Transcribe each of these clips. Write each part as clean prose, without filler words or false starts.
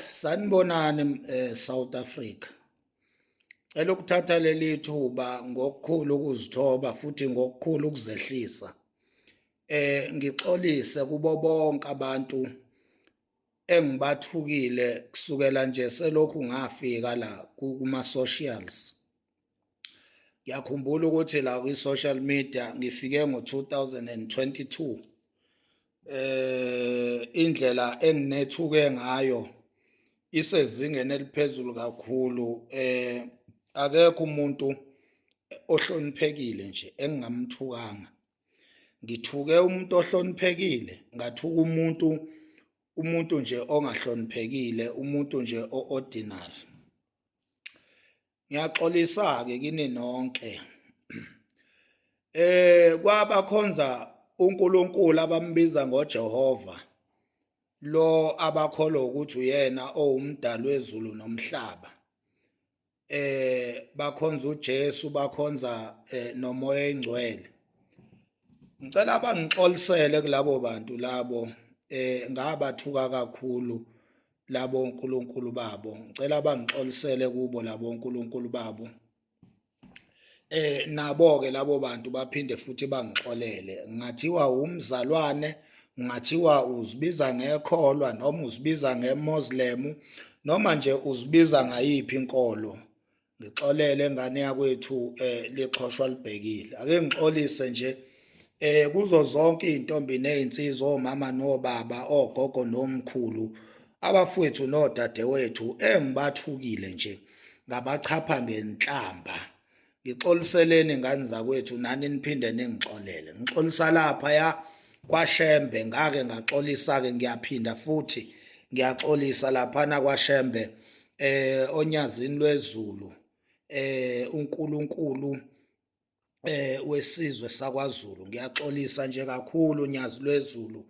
Sanibonani South Africa. Cela ukuthatha leli thuba ngokukhulu ukuzithoba futhi ngokukhulu ukuzehlisa. Ngixolise kubo bonke abantu engibathukile kusukela nje selokhu ngafika la kuma socials. Ngiyakhumbula ukuthi la kwi social media ngifike ngo-2022. Indlela enginethuke ngayo isezingeni eliphezulu kakhulu. Akekho umuntu ohloniphekile nje engingamthukanga. Ngithuke umuntu ohloniphekile, ngathuka umuntu nje ongahloniphekile, umuntu nje o-ordinary. Ngiyaxolisa-ke kini nonke. Kwabakhonza uNkulunkulu abambiza ngoJehova, lo abakholwa ukuthi uyena owumdali wezulu nomhlaba. Bakhonza uJesu, bakhonza noMoya oNgcwele. Ngicela bangixolisele kulabo bantu labo, ngabathuka kakhulu labo onkulunkulu babo. Ngicela bangixolisele kubo labo onkulunkulu babo. Nabo ke labo bantu baphinde futhi bangixolele. Ngathiwa umzalwane, ngathiwa uzibiza ngekholwa noma uzibiza ngeMoslem noma nje uzibiza ngayiphi inkolo. Ngixolele ngane yakwethu, lixhoshwa libhekile. Ake ngixolise nje kuzo zonke izintombi nezinsizwa, omama nobaba, ogogo nomkhulu, abafowethu nodadewethu engibathukile nje ngabachapha ngenhlamba. Ngixoliseleni ngane zakwethu, nani niphinde ningixolele. Ngixolisa lapha ya kwaShembe, ngake ngaxolisa ke, ngiyaphinda futhi ngiyaxolisa laphana kwaShembe, oNyazini lweZulu, uNkulunkulu wesizwe sakwaZulu. Ngiyaxolisa nje kakhulu, Nyazi lweZulu.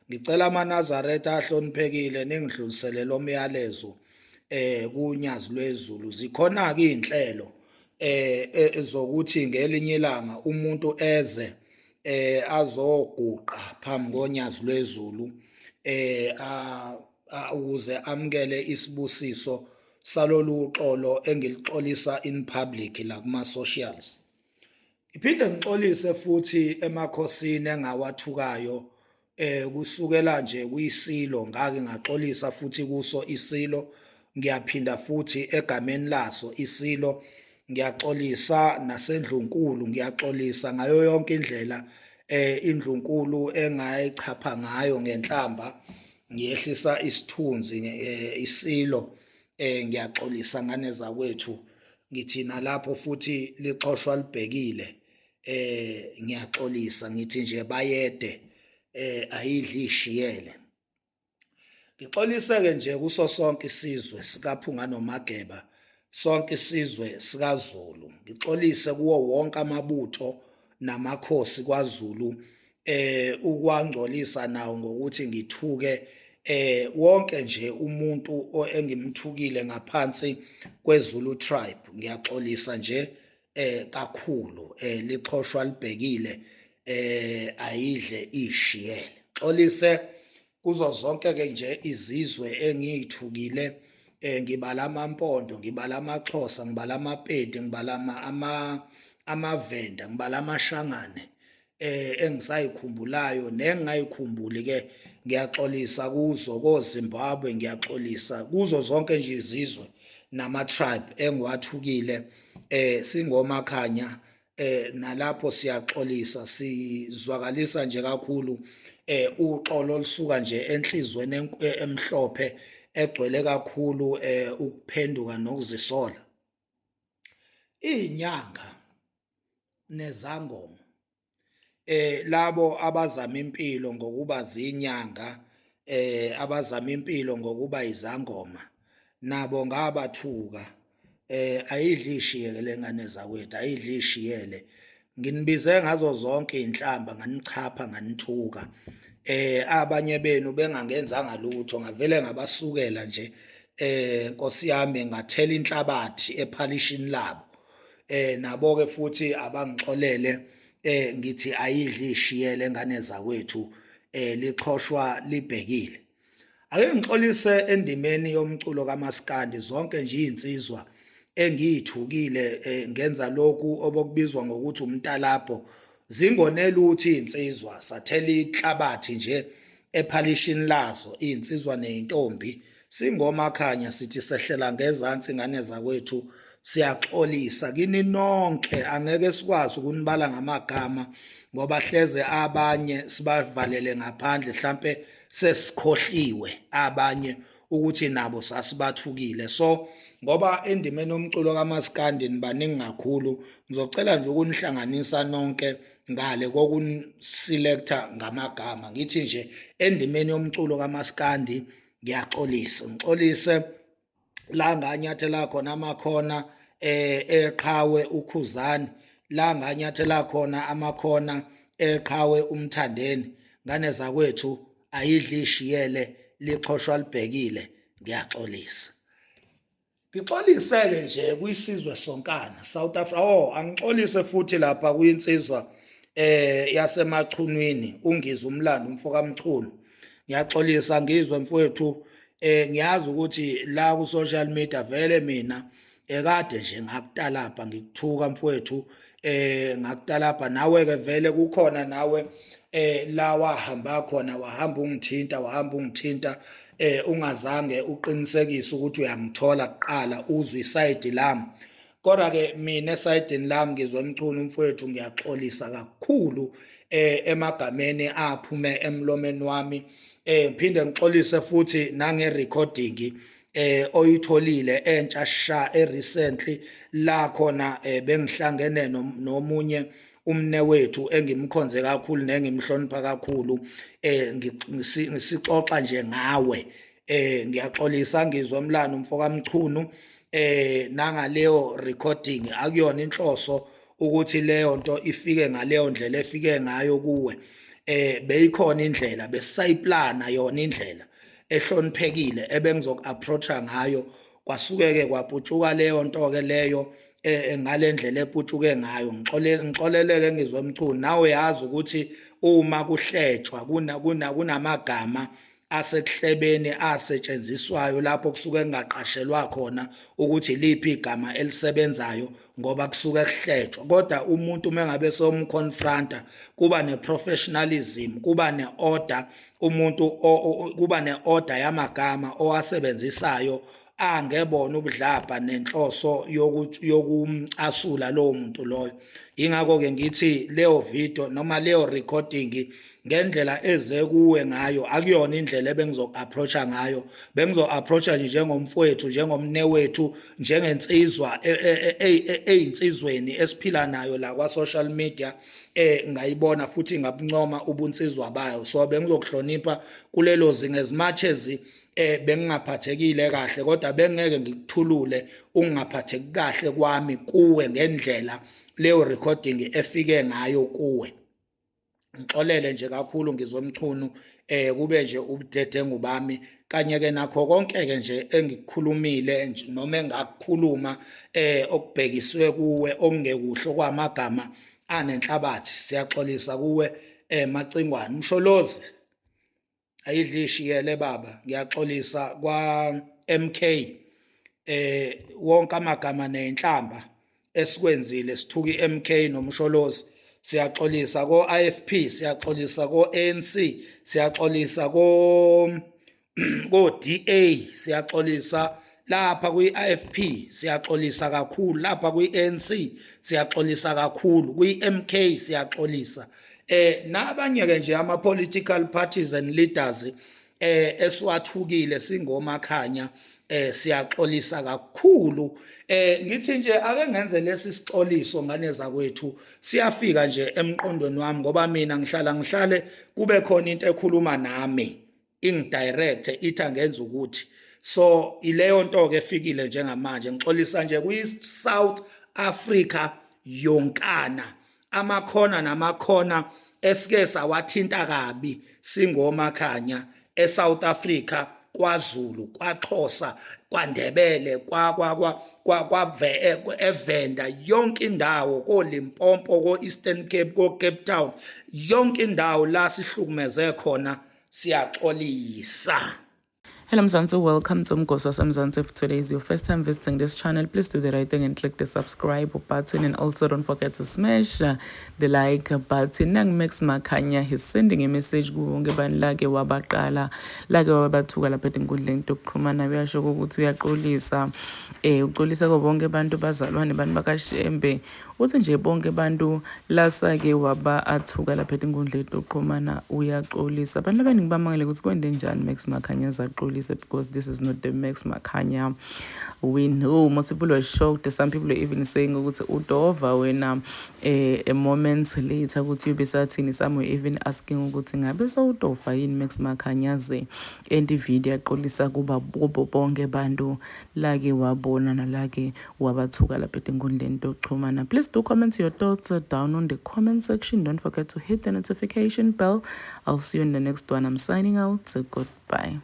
Ngicela amaNazaretha ahloniphekile ningidlulisele lo myalezo kuNyazi lweZulu. Zikhona ke inhlelo ezokuthi ngelinye ilanga umuntu eze azoguqa phambi koNyazi lweZulu ukuze amukele isibusiso salolu xolo engilixolisa in public la kuma socials. Ngiphinde ngixolise futhi emakhosini engawathukayo, kusukela nje kuyisilo, ngake ngaxolisa futhi kuso isilo, ngiyaphinda futhi egameni laso isilo ngiyaxolisa, nasendlunkulu ngiyaxolisa ngayo yonke indlela indlunkulu engayichapha ngayo ngenhlamba, ngiyehlisa isithunzi isilo. Ngiyaxolisa ngane zakwethu, ngithi nalapho futhi lixhoshwa libhekile. Ngiyaxolisa, ngithi nje bayede, ayidli ishiyele. Ngixoliseke nje kuso sonke isizwe sikaPhunga noMageba, sonke isizwe sikaZulu. Ngixolise kuwo wonke amabutho namakhosi kwaZulu, ukwangcolisa nawo ngokuthi ngithuke wonke nje umuntu engimthukile ngaphansi kweZulu tribe. Ngiyaxolisa nje kakhulu. Lixhoshwa libhekile, ayidle ishiyele. Xolise kuzo zonke ke nje izizwe engiyithukile, ngibala amaMpondo, ngibala amaXhosa, ngibala amaPedi, ngibala amaVenda, ngibala amaShangane engisayikhumbulayo nengingayikhumbuli ke, ngiyaxolisa kuzo, koZimbabwe ngiyaxolisa kuzo zonke nje izizwe nama tribe engiwathukile. Singomakhanya, nalapho siyaxolisa, sizwakalisa nje kakhulu uxolo olusuka nje enhlizweni emhlophe egcwele kakhulu ukuphenduka nokuzisola. Izinyanga nezangoma, labo abazama impilo ngokuba zinyanga, abazama impilo ngokuba izangoma, nabo ngabathuka. Ayidli ishiyele lengane zakwethu, ayidli ishiyele. Nginibize ngazo zonke inhlamba, nganichapha, nganithuka, abanye benu bengangenzanga lutho, ngavele ngabasukela nje, Nkosi yami, ngathela inhlabathi ephalishini labo. Nabo ke futhi abangixolele. Ngithi ayidli ishiyele ngane zakwethu, lixhoshwa libhekile. Ake ngixolise endimeni yomculo kaMaskandi zonke nje izinsizwa engiyithukile eh, ngenza lokhu obokubizwa ngokuthi umtalabho zingonela ukuthi izinsizwa sathela ihlabathi nje ephalishini lazo izinsizwa nezintombi singomakhanya sithi sehlela ngezansi ngane zakwethu siyaxolisa kini nonke angeke sikwazi ukunibala ngamagama ngoba hleze abanye sibavalele ngaphandle hlampe sesikhohliwe abanye ukuthi nabo sasibathukile so ngoba endimeni yomculo kaMaskandi nibaningi kakhulu ngizocela nje ukunihlanganisa nonke ngale kokunselecta ngamagama ngithi nje endimeni yomculo kaMaskandi ngiyaxolisa ngixolise la nganyathela khona amakhona eh eqhawe ukhuzani la nganyathela khona amakhona eqhawe umthandeni ngane zakwethu ayidli ishiyele lixhoshwa libhekile ngiyaxolisa ngixoliseke nje kwisizwe sonkana South Africa oh angixolise futhi lapha kuyinsizwa eh yasemachunwini ungizwe umlando umfoka Mchunu ngiyaxolisa ngizwe mfowethu eh ngiyazi ukuthi la ku social media vele mina ekade nje ngakutalabha ngikuthuka mfowethu eh ngakutalabha nawe ke vele kukhona nawe eh la wahamba khona wahamba ungithinta wahamba ungithinta eh ungazange uqinisekise ukuthi uyangithola kuqala uzwe isayidi lami kodwa ke mina esayidini lami ngizwe mchunu mfowethu ngiyaxolisa kakhulu eh emagameni aphume emlomeni wami eh ngiphinde ngixolise futhi nange recording eh oyitholile entsha sha e recently la khona eh, bengihlangene nomunye umnewethu engimkhonze kakhulu nengimhlonipha kakhulu eh ngisixoxa nje ngawe eh ngiyaxolisa ngizwe mlando mfoka Mchunu eh nangaleyo recording akuyona inhloso ukuthi leyo nto ifike ngaleyo ndlela efike ngayo kuwe eh beyikhona indlela besisayiplana yona indlela ehloniphekile ebengizoku-approacha ngayo kwasuke-ke kwaputshuka leyo nto-ke leyo eh, eh ngalendlela eputshuke ngayo ngixolele ngixoleleke ngizwe mchunu nawe yazi ukuthi uma kuhletshwa kuna kuna kunamagama asekuhlebeni asetshenziswayo lapho kusuke kungaqashelwa khona ukuthi liphi igama elisebenzayo ngoba kusuke kuhletshwa kodwa umuntu uma ngabe sewumconfronta kuba neprofessionalism kuba neorder umuntu kuba neorder yamagama owasebenzisayo angebona ubudlabha nenhloso yokumcasula lowo muntu loyo ingakho-ke ngithi leyo video noma leyo recording ngendlela eze kuwe ngayo akuyona indlela ebengizoku-approacha ngayo bengizo-approacha nje njengomfowethu njengomnewethu njengensizwa eyinsizweni esiphila nayo la kwa-social media eh ngayibona futhi ngabuncoma ubunsizwa bayo so bengizokuhlonipha kulelo zinga as much as eh bengingaphathekile kahle kodwa bengeke ngikuthulule ungaphatheki kahle kwami kuwe ngendlela leyo recording efike ngayo kuwe ngixolele nje kakhulu ngizomchunu eh kube nje ubudedengu bami kanye ke nakho konke ke nje engikukhulumile nje noma engakukhuluma eh okubhekiswe kuwe okungekuhle kwamagama anenhlabathi siyaxolisa kuwe eh macingwane msholozi ayidli ishiyele baba ngiyaxolisa kwa MK eh wonke amagama nezinhlamba esikwenzile sithuka iMK nomsholozi siyaxolisa ko IFP siyaxolisa ko ANC siyaxolisa ko ko DA siyaxolisa lapha kwi-IFP siyaxolisa kakhulu lapha kwi-ANC siyaxolisa kakhulu kwi-MK siyaxolisa eh nabanye ke nje ama political parties and leaders eh esiwathukile singomakhanya eh siyaxolisa kakhulu eh ngithi nje ake ngenze lesi sixoliso ngane zakwethu siyafika nje emqondweni wami ngoba mina ngihlala ngihlale kube khona into ekhuluma nami ingidirect ithi angenza ukuthi so ileyo nto ke efikile njengamanje ngixolisa nje kwi South Africa yonkana amakhona namakhona esike sawathinta kabi singomakhanya eSouth Africa kwaZulu kwaXhosa kwaNdebele kwa kwa kwa kwa eVenda yonke indawo koLimpopo ko-Eastern Cape ko-Cape Town yonke indawo la sihlukumeze khona siyaxolisa. Hello Mzansi, welcome to Mgosi Mzansi. If today is your first time visiting this channel, please do the right thing and click the subscribe button, and also don't forget to smash the like button. Nang Max Makhanya, he's sending a message kubo bonke abantu lake wabaqala, lake wabathuka lapha ezinkundleni tokuxhumana. Uyasho ukuthi uyaxolisa, uxolisa kubo bonke abantu, bazalwane, abantu bakaShembe. Uthi nje bonke abantu lasake waba athuka lapha ezinkundleni tokuxhumana, uyaxolisa. Abantu abaningi bamangele ukuthi kwende njani Max Makhanya azaxolise, because this is not the Max Makhanya we know. Most people were shocked. Some people were even saying ukuthi udova wena, a moment later ukuthi uyobe sathini. Some were even asking ukuthi ngabe sowutofa yini Max Makhanya ze and ivideo yaxolisa kuba kubo bonke abantu lake wabona nalake wabathuka lapha ezinkundleni tokuxhumana. Please do comment your thoughts down on the comment section. Don't forget to hit the notification bell. I'll see you in the next one. I'm signing out. So goodbye.